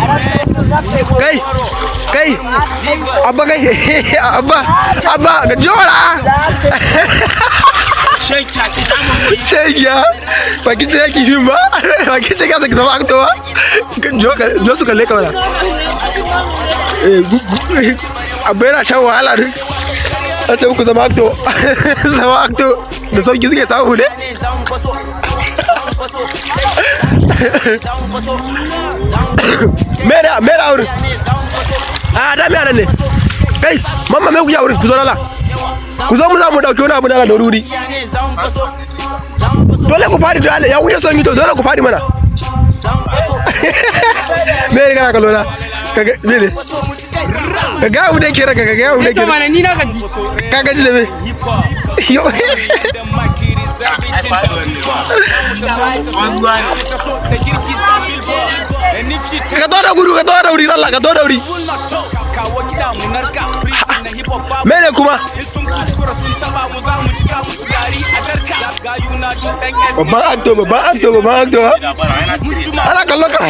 Kai, kai, Abba, kai, Abba, Abba, ga jora. Shegiya, ba ki ce yaki fim ba, ba ki ce ka saki zama actor ba. Jo su kalle ka mana. Eh, Abba yana shan wahala duk. A ce muku zama actor, zama actor da sauki suke samu ne. Mera wurin. A da me ne. Kai, mamma, me kuke a wurin? Ku zo lala. Ku zo mu za mu dauki wani abu da wuri. Dole ku fadi, dole ya kuke son yi to dole ku fadi mana. Me ne kana kallo na? Kaga me ne? Ka ga abu da yake raka, ka ga abu da yake. To mana, ni na gaji. Ka gaji da me? Yo. Ka to da gudu, ka to da wuri, Allah, ka to da wuri. Mene kuma? Babban actor, babban actor, babban actor. Ana kallon ka.